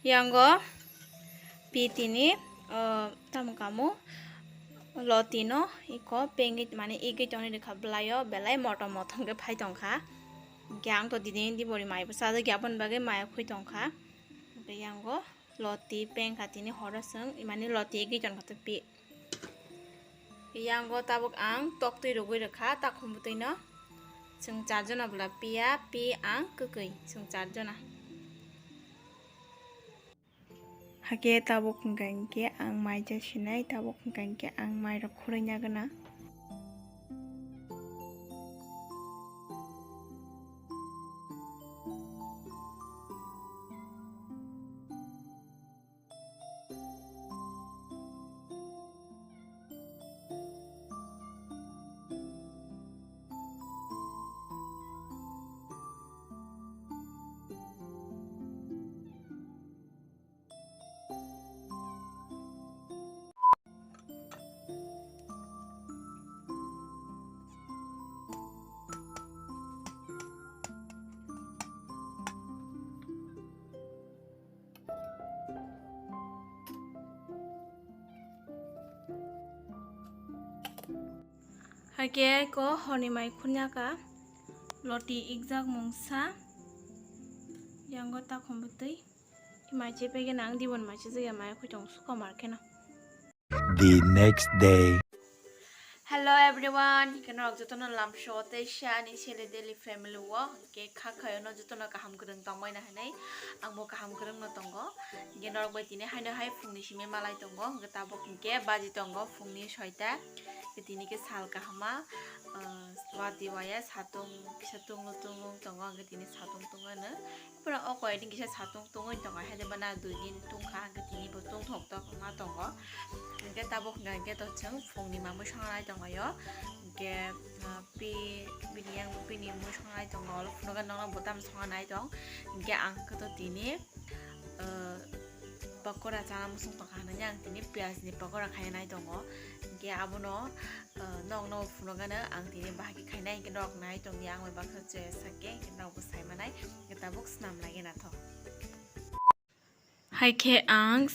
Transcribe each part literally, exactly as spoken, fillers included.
Yango pi tini, o, tamo kamo loti no iko pengwi mane igwi tongwi rwkha bwlaio belai motom motom khe phai tongkha. Hwnkhe ang to dini dibori mai bo chajakya aboni bagwi maya khwi tongkha. Hwnkhe yango loti pengkha tini horo chwng mane loti igwi tongkha to pi. Yango tabuk ang toktwi rwgwi rwkha takhum bwtwino. Chwng charjona bwla piya, pi, ang, kwkwi, chwng charjona. Hakhe tabuk hwnkha hinkhe ang mai cha sinai, tabuk hwnkha hinkhe ang mairok khurui nagwna. Hakhe ko horni mai khurnya ka loti ikjak mungsa yango takhum bwtwi mai chepegena ang dibon mai chejak ya mai khutong sukomar kheno. The next day. Hello everyone, hwnkhe norok jotono lamso tei sha ani sele daily family o hwnkhe kha khayo no jotono kaham kwrwng tongmani hinwi angbo kaham kwrwng no tongo. Hwnkhe norok bai tini haino hai phungni simi malai tongo, hwnkhe tabuk hwnkhe baji tongo phungni soita. Hwnkhe tini khe sal kahama, ah, watwi waya satung kisa tunglo tunglo tongo, hwnkhe tini satung tungmano. Pura o koi din kisa satung tungwi tongo, hai de bana dui din tungkha, hwnkhe tini bo tungthok tok ma tongo. Hwnkhe tabuk hwnkha hwnkhe to chwng phungni mamwi songnai tongo yo. Hwnkhe, ah, pi-, bini yang bini mui songnai tongo, olo phunukhe nokno bo tamo songnai tong. Hwnkhe ang khe to tini, ah, pakora chana muchung tongkha hinui ang tini piyaj ni pakora khainai tongo. Hwnkhe abono, ah, nokno phunukgano ang tini bahai khe khainai, hwnkhe norok nai tongdi ang bai baksa chwya sakhe, hwnkhe norokbo sai manai, hwnkhe tabuk swnam laikheno naithok. Hai khe ang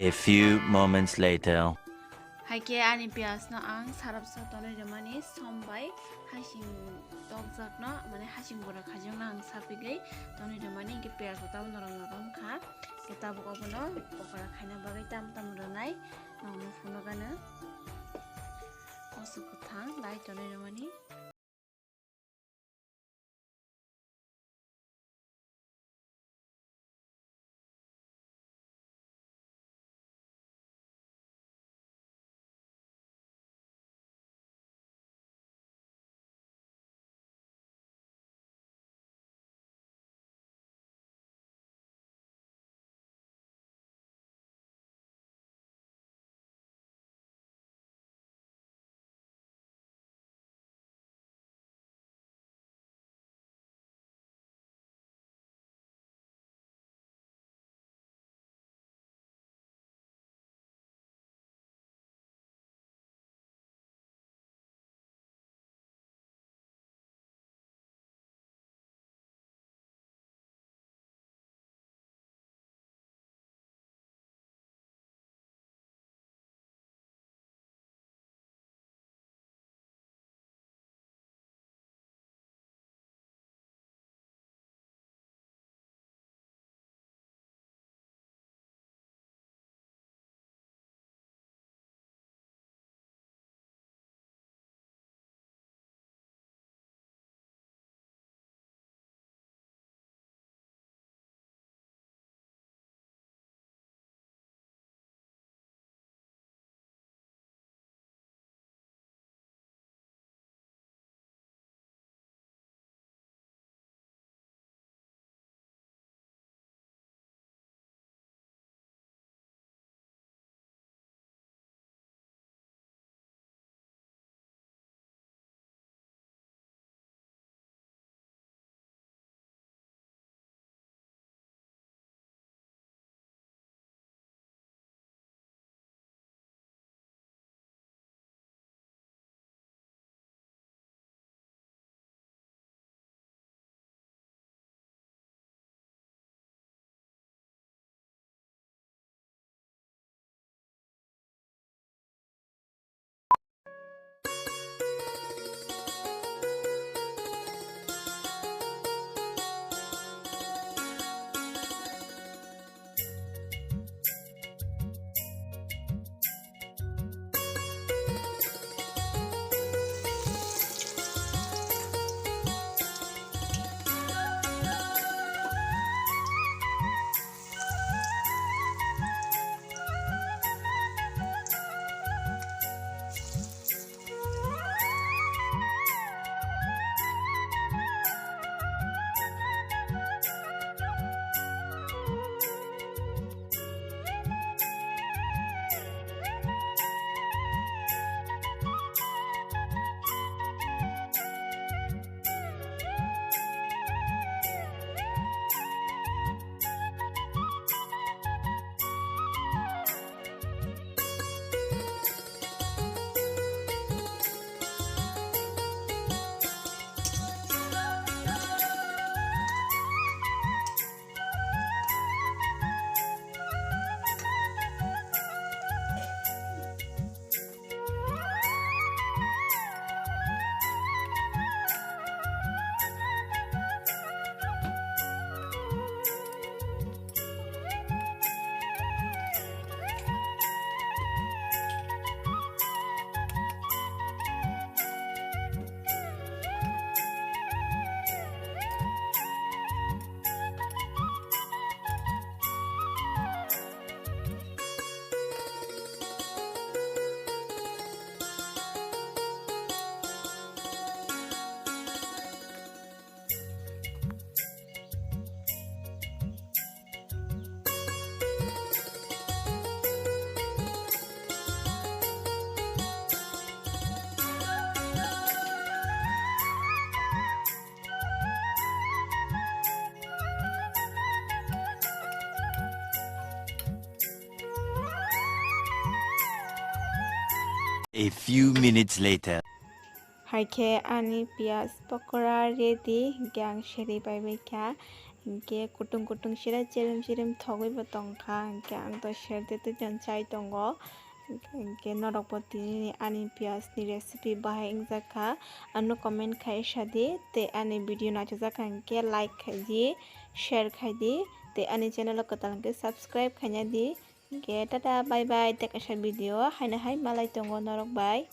A few moments later. Hai khe ani piyaj no ang sarapsa tonwi rwmani som bai hasing tokjak no, mane hasing bura khajak no ang sapigwi tonwi rwmani, hinkhe piyaj bo tabuk norok norok wngkha, hinkhe tabuk obono pokora khaina bagwi tam tam rwnai, nokni phunukgano koso kwthang lai tonwi rwmani. A few minutes later. Hai khe ani piyaj pokora ready, hinkhe ang seri pai bai kha. Hinkhe kutung kutung sira cherem cherem thogwi bo tongkha, hinkhe ang to serde twi chai tongo. Hinkhe norok bo tini ani piyaj ni recipe bahai wngjakha, ano comment khai sadi, tei ani video naithokjakha hinkhe like khaidi, share khaidi, tei ani channel o kwtal hinkhe subscribe khaina di. Hinkhe tata, bye bye, tei kaisa video haino hai malai tongo norok bai.